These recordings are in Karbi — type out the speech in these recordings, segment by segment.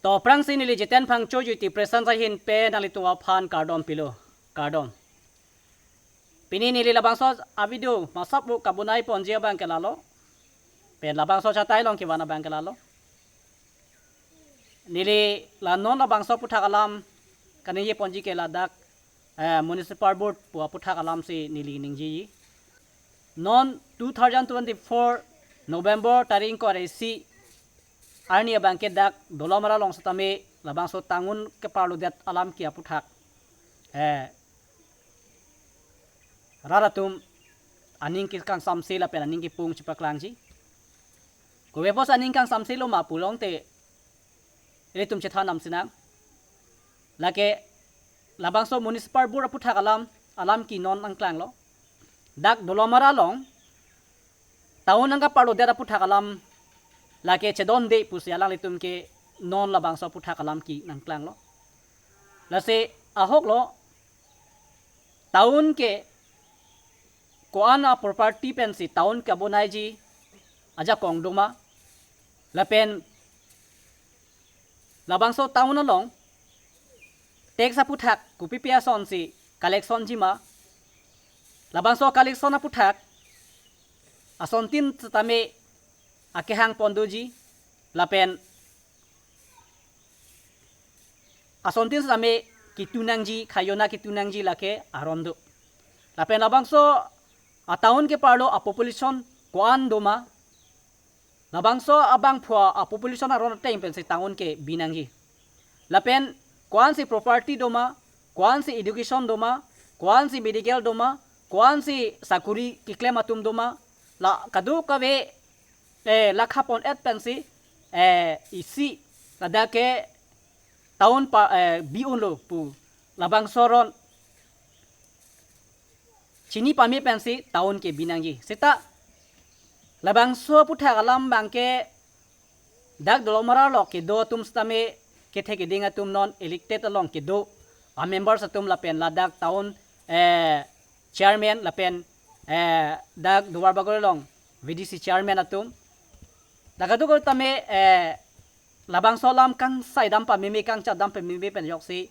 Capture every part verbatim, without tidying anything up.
To aphrangsi neli Jiten Phangcho Jyoti Presence ahin pen nanglitum aphan kardom pilo. Kardom. Pini neli labangso a-video masap pu kabonai ponji abangke lalo. Pen labangso chatai along kevan abangke lalo. Neli la non labangso aputhak alam kaningje ponji ke ladak, eh, Municipal Board pu aputhak alamsi neli ningjeji. Non two thousand twenty-four November tarik ingkoi ra isi arni abangke dak Dolamara along setame labangso town keparlodet alam ke aputhak, eh, rat atum aning kekangsam si lapen aning kepung chepaklangji. Kove apotsi aning kangsam si lo ma pulote ilitum chethan nam sinang. Lake labangso Municipal Board aputhak alam, alam ke non nangklanglo. Dak Dolamara along town nangkaparlodet aputhak alam lake chedonde pusi alanglitum ke non labangso aputhak alam ke nangklanglo. Lasi ahoklo, town ke ko-an a-property pensi town kabonaiji ajakong doma, lapen labangso town along tax aputhak kopipi asonsi collection jima, labangso collection aputhak asontin setame akehang pon doji, lapen asontin setame ketu nangji, khajona ketu nangji lake aron do. Lapen labangso a-town keparlo a-population ko-an doma, labangso abangphu a-population aron ateng pensi town kebi nangji. Lapen ko-ansi property doma, ko-ansi education doma, ko-ansi medical doma, ko-ansi sakuri keklem atum doma, la kadokave, eh, lakha pon-et pensi, eh, isi ladak ke town pa, eh, bi unlo pu labangso aron chini pame pensi town kebi nangji. Seta labangso aputhak alam abangke dak Dolamara along kedo atum setame kethe keding atum non elected along kedo a-members atum lapen ladak town, eh, chairman lapen, eh, dak Duarbagori along V D C chairman atum. Dak atum tame, eh, labangso alam kangsai dam pameme, kangchat dam pameme pen ajoksi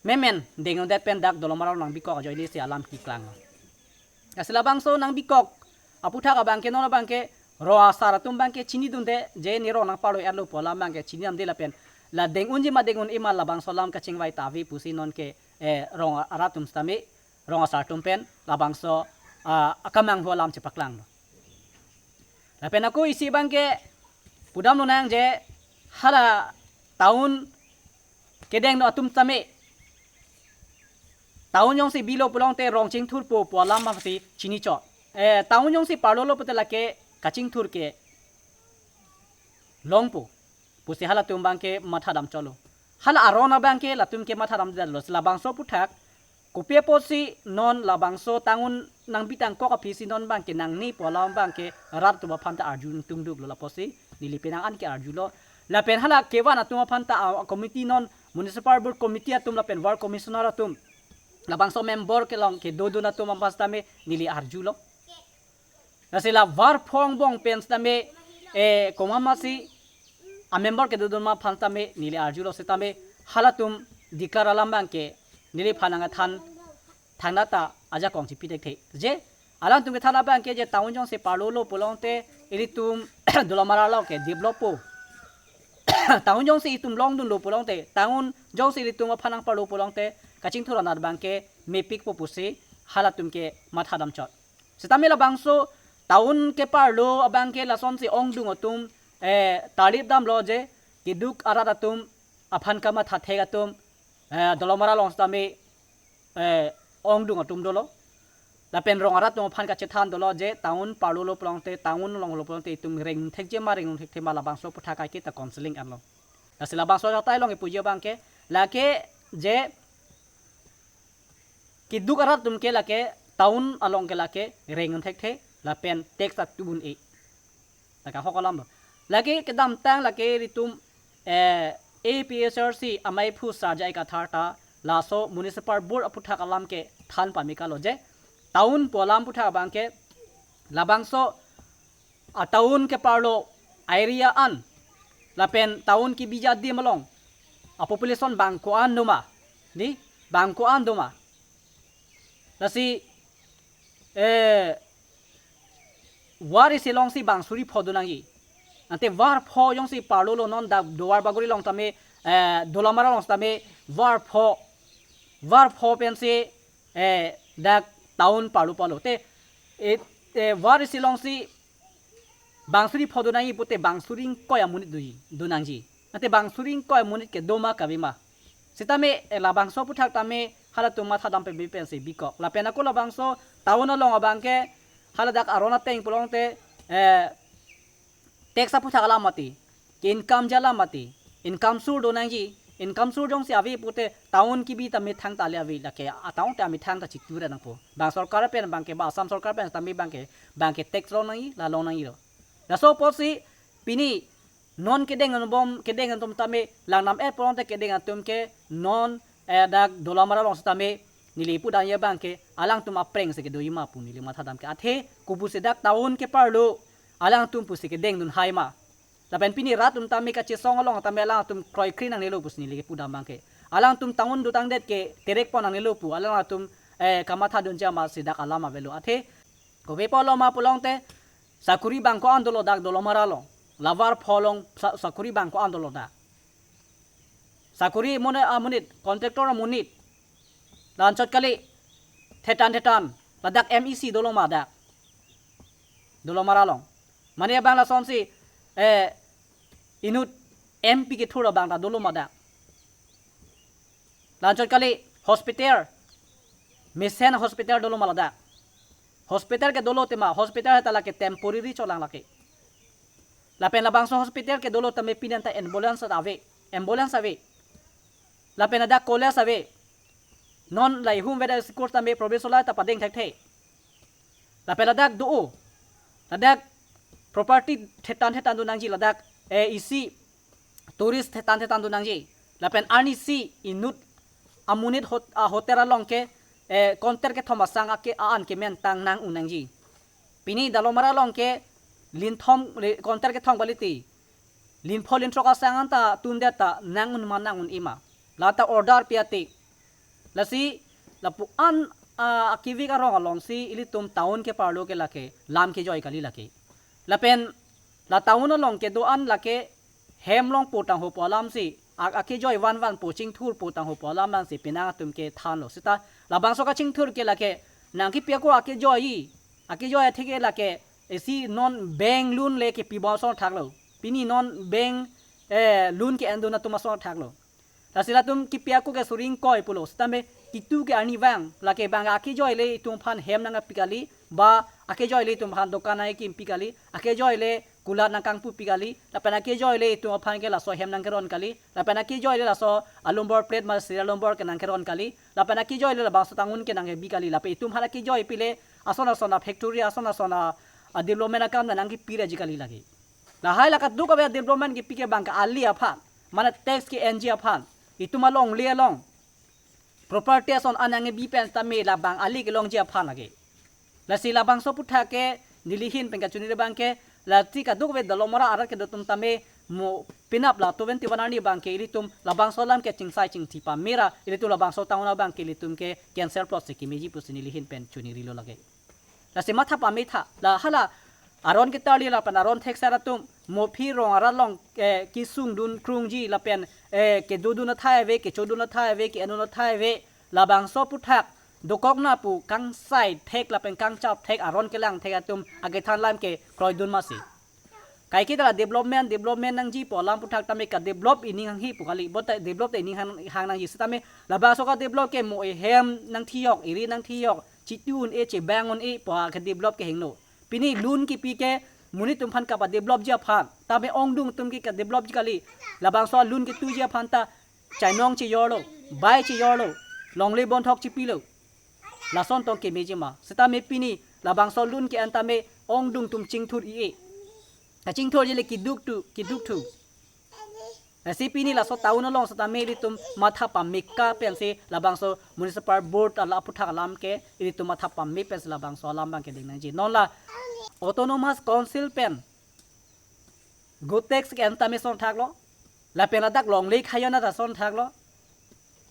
memen dengdundet pen dak Dolamara along nangbikok ajoinesi alam keklanglo. Lasi labangso nangbikok aputhak abangke non abangke rong asar atum abangke chinidunde, je ne rong nangparlo-etlo pu alam abangke chinidamde lapen la deng unji ma deng un-e ma labangso alam kachingvai ta ave pusi nonke, eh, rong arat atum setame, rong asar atum pen labangso, ah, akamanghu alam chepaklanglo. Lapen ako isi abangke pudamlonang je hala town kedengdun atum tame town jongsi bilo pulote rong chingthurpo pu alam masi chinichot. Eh, town jongsi parlolo pute lake kachingthur ke longpo pusi halatum abangke matha damchotlo. Hala aron abangke latum ke matha damdetlo. Lasi labangso aputhak kopi apotsi non labangso town nangbitangkok aphisi non abangke nangne pu alam abangke rat atum aphan ta arju tungduklo, la apotsi neli penang an ke-arjulo. Lapen hala kevan atum aphan ta a-committee non Municipal Board Committee atum lapen Ward Commissioner atum, labangso member kelong kedodun atum aphan setame neli arjulo. Lasi la Ward phongbong pen setame, eh, komat masi a-member kedodun ma aphan setame neli arjulo, setame halatum declare alam abangke neliphan nangkethan thangnat ta ajakong chipi thekthe. Je alangtum kethan abangke je town jongsi parlolo pulote ilitum Dolamara along ke developpo. Town jongsi itum longdunlo pulote, town jongsi ilitum aphan nangparlo pulote kachingthur anat abangke mepikpo pusi halatum ke matha damchot. Setame labangso town keparlo abangke lasonsi ongdung atum, eh, tarlip damlo je keduk arat atum aphan kamatha thek atum, eh, Dolamara along setame, eh, ongdung atum dolo. Lapen rong arat atum aphan kachethan dolo je town parlolo pulote, town longlo pulote itum reng thekje ma reng thekthe ma, labangso aputhak kaiketa counselling anlo. Lasi labangso achatai along ipuji abangke lake je keduk arat atum ke lake town along ke lake reng thekthe lapen tax ta tubun-e. Lake ahok alam lo. Lake kedamtang lake ilitum, eh, A P H L C amei aphu Sir J I Kathar ta laso Municipal Board aputhak alam kethan pame kalo je town pu alam aputhak abangke labangso a-town keparlo area an Lapen town kebi adim along a population bang ko-an doma? Ni, bang ko-an doma? Lasi, eh, ward isi alongsi bang suri pho donangji. Ante ward pho jongsi parlolo, non dak Duar Bagori along tame, eh, Dolamara along tame ward pho, ward pho pensi, eh, dak town parlo parlo. Te, eh, eh, ward isi alongsi bang suri pho donangji pute bang suri ingkoi amonit doji, donangji. Ante bang suri ingkoi amonit ke doma kave ma? Sitame, eh, labangso aphuthak tame halatum mathadam pen pensi bikok. Lapen ako labangso town along abang ke haladak aron ateng pulote, eh, tax aphuthak alam mati, ke income alam mati, income source donangji, income source jongsi ave pute town kebi ta methang ta le ave, lake a town ta methang ta chitu ra nangpo. Bang sorkar pen abang ke, ba Assam sorkar pen tame abang ke, abang ke tax longnangji, la longnangji lo. Laso apotsi pini non kedeng anbom, kedeng atum tame langnam-et pulote kedeng atum ke non, eh, dak Dolamara along sitame neli pudamji abang ke alangtum apreng si kedoji ma pu neli mathadam ke. Athe kopusi dak town keparlo, alangtum pusi kedengdun hai ma? Lapen pini rat atum tame kachesong along tame alangtum kroikre nangnelo pusi neli kepudam abang ke. Alangtum town dotangdet ke terek pon nangnelo pu alangtum, eh, kamathadunji amatsi dak alam avelo. Athe kopi apotlo ma pulote sakuri bang ko-an dolo dak Dolamara along? La ward pho along sa-, sakuri bang ko-an dolo dak? Sakuri amonit, amonit, contractor amonit. La anchot kali, thetan thetan, ladak M E C dolo ma dak Dolamara along? Mane abang lasonsi, eh, inut M P kethur abang ta dolo ma dak? La anchot kali, hospital, mesen hospital dolo ma ladak? Hospital ke dolo tema, hospital heta lake temporary cholang lake. Lapen labangso hospital ke dolo tame pini anta ambulance ave, ambulance ave. Lapen ladak college ave. Non lahei hum veda school tame provincial ta padeng thekthe. Lapen ladak do-o, ladak property thetan thetan donangji, ladak, eh, isi tourist thetan thetan donangji. Lapen arnisi inut amonit hot-, a hotel along ke, eh, counter kethom asang ake a-an kemen tang nang-un nangji. Pini Dolamara along ke linthom, li-, counter kethom quality, linpho linthrok asang anta tundet ta nang-un ma nang-un-e ma? Lata order pi ati. Lasi lapu-an, ah, akivik arong alongsi ilitum town keparlo ke lake lam kejoi kali lake. Lapen la town along kedo-an lake hem longpo tangho pu alamsi, a-, akejoi vanvanpo, chingthurpo tangho pu alam nangsi penang atum kethanlo. Seta labangso kachingthur ke lake nangkepi ako akejoi, akejoi athe ke lake isi non bank loan le kepi bom asonthaklo. Pini non bank, eh, loan ke-endun atum asonthaklo. Lasi latum kepi ako ke suri ingkoi pulo. Sitame kitu ke arnivang, lake bang akejoi le itum aphan hem nangpi kali, ba akejoi le itum aphan dokan nangkimpi kali, akejoi le kulat nangkangpupi kali, lapen akejoi le itum aphan ke laso hem nangkeron kali, lapen akejoi le laso a-number plate ma serial number ke nangkeron kali, lapen akejoi le labangso tangun ke nangkebi kali, lapen itum aphan akejoi pile ason ason a-factory, ason ason a, a-development akam nangkepi raji kali lake. Lahai la kadokave development kepi ke bang ke ali aphan, mane tax ke-enji aphan, itum alongle along property ason an nangkebi pen tame labang ali kelongji aphan lake. Lasi labangso aphuthak ke neli ahin pen kachini abang ke, lasi kadokave Dolamara arat kedo atum tame mo penap la twenty-one arni abang ke ilitum labangso alam ke chingsai chingthi pamera, ilitum labangso town abang ke ilitum ke cancer plot si kemeji pusi neli ahin pen chiningrilo lake. Lasi matha pametha, la hala aron ketarli lapen aron theksar atum mo aphi rong arat along, eh, kesungdun krungji lapen, eh, kedodun athai ave, kechodun athai ave, ke-endun athai ave, labangso aphuthak dokokna pu kangsai thek lapen kangchap thek aron kelang thek atum akethan alam ke kroidun masi. Kaike ta la development, development nangji pu alam aphuthak tame kadevelop ining hanghe pu kali, bonta develop ta ining hang, hang nangji sitame labangso kadevelop ke mo ehem nangthijok, eri nangthijok, chiti un-e, chebang un-e pu kadevelop ke hingno. Pini loan kepi ke monit atum aphan kapadevelopji aphan, tame ongdung atum ke kadevelopji kali. Labangso loan ketuji aphan ta chainong chejorlo, bai chejorlo, longle bonthok chepilo, lason tong kemeji ma? Sitame pini labangso loan ke-en tame ongdung atum chingthur-e. Kachingthurji le kiduk tu, kiduk thu. Lasi pini laso town along sitame ilitum matha pameka pensi labangso municipal board ala aphuthak alam ke ilitum matha pame pensi labangso alam abang ke ding nangji. Non la autonomous council pen GoTax ke-en tame son thaklo. Lapen ladak longle khajona ta son thaklo.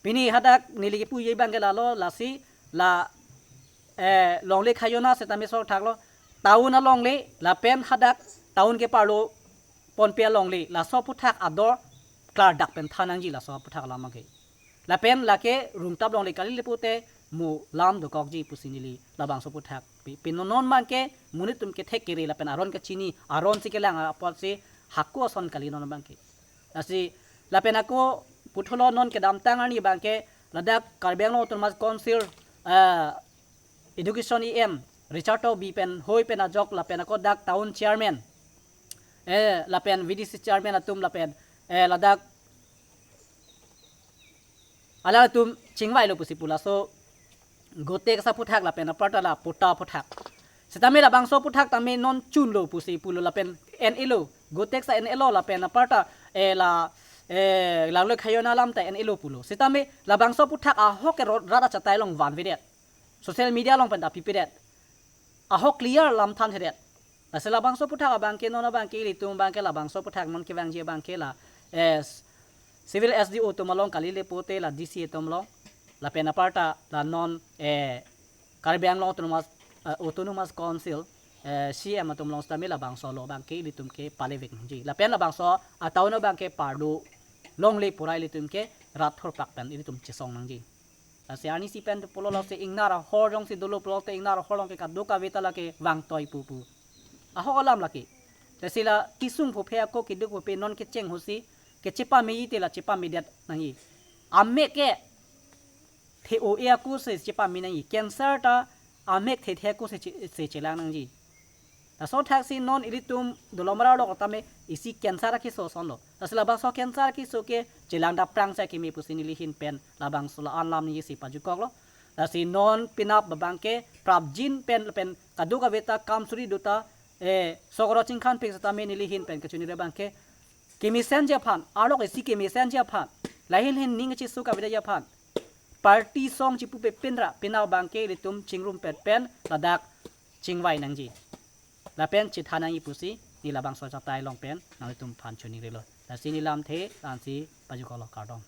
Pini hadak neli kipuji abangke lalo, lasi la, eh, longle khajona setame son thaklo. Town alongle, lapen hadak town ke-arlo ponpe alongle, laso aphuthak ador klardak pen than nangji laso aphuthak alam abangke. Lapen lake rungtap longle kali le pute mo lam dokokji pusi neli labangso aphuthak pi. Pini non abangke monit atum kethek kere lapen aron kachini, aron si kelang apotsi hako ason kali non abangke. Lasi lapen ako puthot lo, non kedamtang arni abangke ladak Karbi Anglong Autonomous Council, eh, Education E M Richard Tokbi pen hoi pen ajok lapen ako dak town chairman, eh, lapen V D C chairman atum lapen, eh, ladak alanglitum chingvailo pusi pu laso GoTax aphuthak lapen aparta la patta aphuthak. Setame labangso aphuthak tame non chunlo pusi pulo lapen en-elo. GoTax ta en-elo lapen aparta, eh, la, eh, longle khajona alam ta en-elo pulo. Setame labangso aphuthak ahok ke ro-, rat achatai along vanvedet. Social media along pen ta pipedet. Ahok clear lam thanthedet. Lasi labangso aphuthak abangke non abangke ilitum abangke labangso aphuthak non kevangji abangke la, eh, Civil S D O atum along kali le pute la D C atum along. Lapen aparta la non, eh, Karbi Anglong Autonomous, eh, Autonomous Council, eh, C E M atum along setame labangso alo abangke ilitum kepalevek nangji. Lapen labangso a-town abangke pardo longle purai ilitum ke rat thurpak pen ilitum chesong nangji. Lasi arnisi pen pulo, lasi ingnar ahor jongsi dolo pulote ingnar ahor along ke kadokave ta lake vangtoi pupu. Ahok alam lake. Lasi la kesung puphe ako keduk puphe non kecheng ahutsi kechepameji te la chepamedet nangji. Amek ke the-o-e ako si chepame nangji. Cancer ta amek thethe ako si che-, si chelang nangji. Laso thaksi non ilitum dolo mara lok tame isi cancer akeso asonlo. Lasi labangso cancer akeso ke chelang daprang sa keme pusi neli ahin pen labangso la-an alam neli si pajukoklo. Lasi non penap abangke prapjin pen lapen kadokave ta kam suri do ta, eh, sokro chingkhan pik setame neli ahin pen kachiniri abangke kemesenji aphan, arlok isi kemesenji aphan, lahin hin ning chesu kavedaji aphan, party song chipupe pinra penap abangke ilitum chingrumpet pen ladak chingvai nangji. Lapen chethan nangji pusi neli labangso achatai along pen nanglitum aphan choningrilo. Lasi neli lamthe la-ansi pajukoklo, kardom.